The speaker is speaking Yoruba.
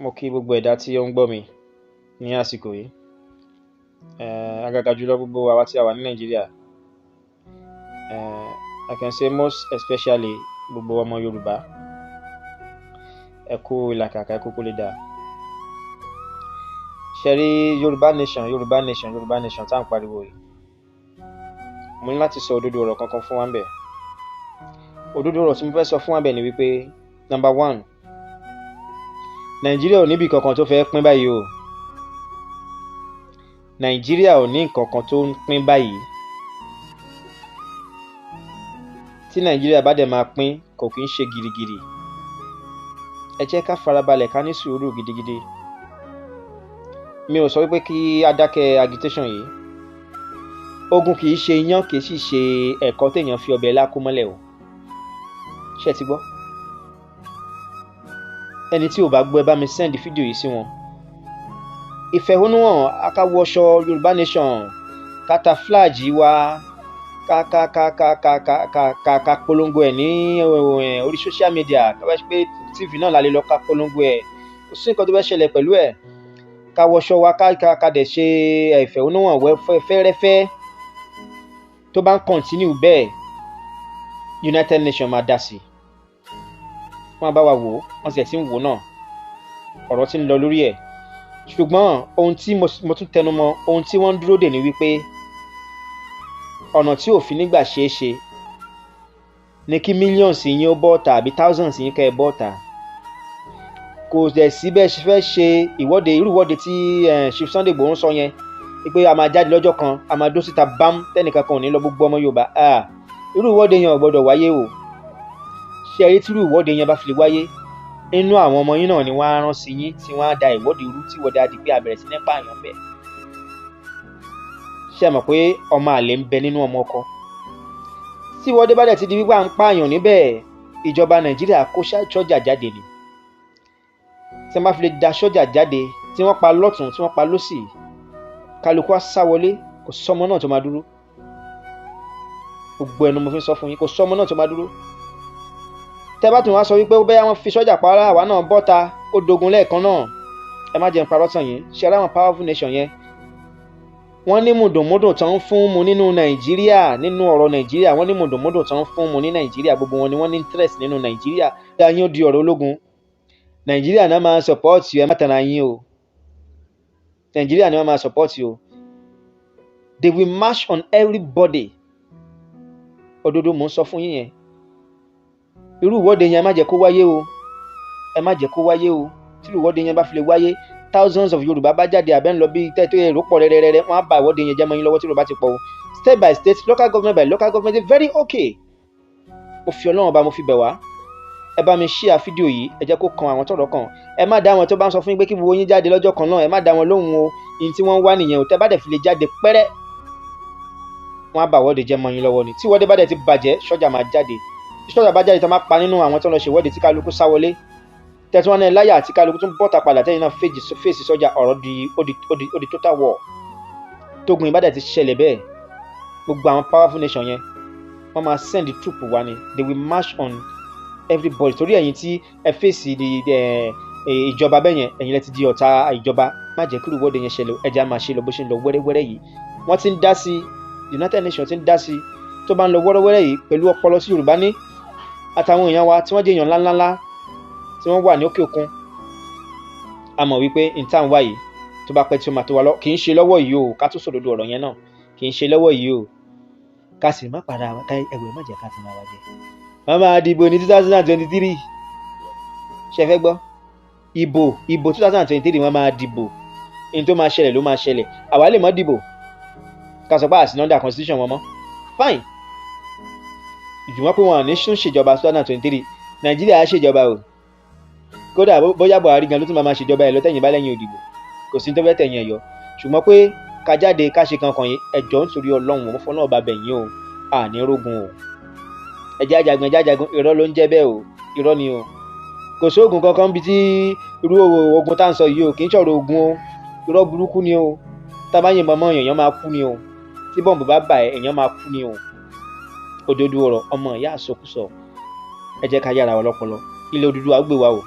Mo kí gbogbo ẹ̀dá tí ó ń gbọ́ mi ní àsìkò yìí. Àgàgà jùlọ gbogbo àwa tí a wà ní Nàìjíríà. I can say most especially gbogbo ọmọ Yorùbá. Ẹ kú ìlàkàkà, ẹ kú kó lè dáa. Ṣé rí Yorùbá nation, Yorùbá nation, Yorùbá nation tá à ń pariwo yìí. Mo ní láti sọ òdodo ọ̀rọ̀ kankan fún wa ńbẹ̀. Òdodo ọ̀rọ̀ tí mo fẹ́ sọ fún wa ńbẹ̀ ni wípé, number one, Nàìjíríà ò níbi kankan tó fẹ́ pín báyìí o. Nàìjíríà ò ní nǹkan kan tó ń pín báyìí. Tí Nàìjíríà bá dẹ̀ máa pín, kò kí ń ṣe gìrìgìrì. Ẹ jẹ́ ká farabalẹ̀, ká ní sùúrù gidigidi. Mi ò sọ wípé kí á dákẹ́ agitation yìí. Ogun kì í ṣe iyán, kì í sì ṣe ẹ̀kọ́ téèyàn fi ọbẹ̀ ilá kó mọ́lẹ̀ o. Ṣé ẹ ti gbọ́? Ẹni tí ò bá gbọ́, ẹ bá mi send fídíò yìí sí wọn. Ìfẹ̀hónúhàn, akáwọṣọ Yorùbá nation, ká ta flag wa, ká ká ká ká ká ká ká ká ká polongo ẹ̀ ní orí social media, ká bá ṣe pé TV náà la lè lọ ká polongo ẹ̀. Kò sí nǹkan tó fẹ́ ṣẹlẹ̀ pẹ̀lú ẹ̀. Ká wọṣọ wa, ká ká ká dẹ̀ ṣe ìfẹ̀hónúhàn fẹ́rẹ́fẹ́. Tó bá ń continue bẹ́ẹ̀, United Nations máa dá sí i. Wọ́n á bá wa wò ó, wọ́n sì ti ń wò ó náà. Ọ̀rọ̀ tí ń lọ lórí ẹ̀. Ṣùgbọ́n ohun tí mo tún tẹnu mọ́, ohun tí wọ́n ń dúró dè ní wípé ọ̀nà tí òfin nígbà ṣeé ṣe ni kí millions yín ó bọ́ta àbí thousands yín kẹ́ ẹ bọ́ta. Kò dẹ̀ sí bẹ́ẹ̀ ṣe fẹ́ ṣe ìwọ́de, irú ìwọ́de tí Chief Sunday Igboho ń sọ yẹn wípé a máa jáde lọ́jọ́ kan, a máa dó síta bám, tẹ́nìkan kan ò ní lọ, gbogbo ọmọ Yorùbá. Irú ìwọ́de yẹn ò gbọ́dọ̀ wáyé o. Ṣé ẹ rí, tí irú ìwọ́de yẹn bá fi lè wáyé, inú àwọn ọmọ yín náà ni wọ́n á rán sí yín, tí wọ́n á da ìwọ́de rú, tí ìwọ́de á di pé a bẹ̀rẹ̀ sí ní pààyàn bẹ́ẹ̀. Ṣé ẹ mọ̀ pé ọmọ àlè ń bẹ nínú ọmọ ọkọ? Tí ìwọ́de bá dẹ̀ ti di wípé à ń pààyàn níbẹ̀, ìjọba Nàìjíríà kó sọ́jà jáde ni. Tí wọ́n bá fi lè da sọ́jà jáde, tí wọ́n pa lọ́tùn, tí wọ́n pa lósì, kálukú á sá wọlé. Kò sọ́mọ náà tó máa dúró. Gbogbo ẹnu mo fi ń sọ fún yín, kò sọ́mọ náà tó máa dúró. Tẹ́ bá tún wá sọ wípé bẹ́ẹ̀ wọ́n fi sọ́jà pa àwa náà bọ́ta, ó dogun lẹ́ẹ̀kan náà. Ẹ má jẹ́ n parọ́ tàn yín. Ṣe ara àwọn powerful nation yẹn, wọ́n ní mùdùnmúdùn tán ń fún mu nínú Nàìjíríà, nínú ọ̀rọ̀ Nàìjíríà. Wọ́n ní mùdùnmúdùn tán ń fún mu ní Nàìjíríà. Gbogbo wọn ni wọ́n ní interest nínú Nàìjíríà. Bí ayé ó di ọ̀rọ̀ ológun, Nàìjíríà náà máa support. Ẹ má tara yín o, Nàìjíríà ni wọ́n máa support o. They will march on everybody. Òdodo mò ń sọ fún yín yẹn. Irú ìwọ́de yẹn, ẹ má jẹ́ kó wáyé o, ẹ má jẹ́ kó wáyé o. Tí irú ìwọ́de yẹn bá fi lè wáyé, thousands of Yorùbá bá jáde, àbẹ́ ń lọ bí tẹ́ tó èrò pọ̀ rẹ́rẹ́rẹ́rẹ́, wọ́n á ba ìwọ́de yẹn jẹ́ mọ́ yín lọ́wọ́ tí Yorùbá ti pọ̀ o. State by state, local government by local government, very okay. Mo fi Ọlọ́run Ọba, mo fi bẹ̀ wá, ẹ bá mi share fídíò yìí, ẹ jẹ́ kó kan àwọn tọ́rọ̀ kàn. Ẹ má dá wọn tó bá ń sọ fún yín pé kí gbogbo yín jáde lọ́jọ́ kan náà, ẹ má dá wọn lóhùn o. Ìyẹn tí wọ́n ń wá nìyẹn o. Tẹ́ bá dẹ̀ fi lè jáde pẹ́rẹ́, wọ́n á bà ìwọ́de jẹ́ mọ́ yín lọ́wọ́ ni. Tí ìwọ́de bá dẹ̀ ti bàjẹ́, sọ́jà máa jáde. Tí sọ́jà bá jáde, tó máa pa nínú àwọn tó ń lọ ṣe ìwọ́de, tí kálukú sá wọlé, tẹ̀tún wọn náà láyà, àti kálukú tún bọ́ta padà, tẹ́yìn náà fèsì sọ́jà, ọ̀rọ̀ di ó di total war. Tógun ìbá dẹ̀ ti ṣẹlẹ̀ bẹ́ẹ̀, gbogbo àwọn powerful nation yẹn, wọ́n máa send the troop wá ni. They will march on everybody, torí ẹ̀yin tí ẹ fèsì ìjọba bẹ́ẹ̀ yẹn, ẹ̀yin lẹ ti di ọ̀tá ìjọba. Má jẹ́ kí ìwọ́de yẹn ṣẹlẹ̀. Ẹ jẹ́ á máa ṣe lọ bó ṣe ń lọ wẹ́rẹ́wẹ́rẹ́ yìí. Wọ́n ti ń dá sí, United Nations ti ń dá sí. Tó bá ń lọ wẹ́rẹ́wẹ́rẹ́ yìí, pẹ̀lú ọpọlọ tí Yorùbá ní àtàwọn èèyàn wa tí wọ́n jẹ́ èèyàn ńláńláńlá tí wọ́n wà ní òkè òkun, a mọ̀ wípé n tá à ń wá yìí, tó bá pẹ́ tí ó máa tó wa lọ. Kì í ṣe lọ́wọ́ yìí o. Ká tó sòdodo ọ̀rọ̀ yẹn náà, kì í ṣe lọ́wọ́ yìí o. Ká sì má padà ká ẹ̀wẹ̀, má jẹ́ ká tún ara jẹ. Wọ́n máa dìbò ní 2023. Ṣe fẹ́ gbọ́? Ìbò 2023, wọ́n máa dìbò. Ní tó máa ṣẹlẹ̀ ló máa ṣẹlẹ̀. Àwa lè má dìbò, ká sọ pé àsìn under constitution wọn mọ́, fine. Ìjùmọ̀ pé wọn ò ní sún ṣèjọba 2023, Nàìjíríà á ṣèjọba o. Kódà bóyá Buhari gan ló tún máa ṣèjọba ẹ̀ lọ́tẹ̀yìn bá lẹ́yìn òdìbò, kò sí tó fẹ́ tẹ̀yìn ẹ̀ yọ. Ṣùgbọ́n pé ká jáde, ká ṣe kankan yìí, ẹ jọ̀ọ́, nítorí Ọlọ́run, mo fọ́ náà bá bẹ̀ yín o, àní rógun o. Ẹjẹ́ ajagun, ẹjẹ́ ajagun, irọ́ ló ń jẹ́ bẹ́ẹ̀ o, irọ́ ni o. Kò sóògùn kankan bí tí irú ogun tá à ń sọ yìí o. Kì í ṣọ̀rọ̀ ogun o, irọ́ burúkú ni o. Tá a bá yìnbọn mọ́ èèyàn, máa kú ni o. Tí bọ́ǹbù bá bà ẹ́, èèyàn máa kú ni o. Òdodo ọ̀rọ̀, ọmọ ìyá àsọkúsọ. Ẹ jẹ́ ká yára wa lọ́pọlọ. Ilé Odùduwà gbé wa o.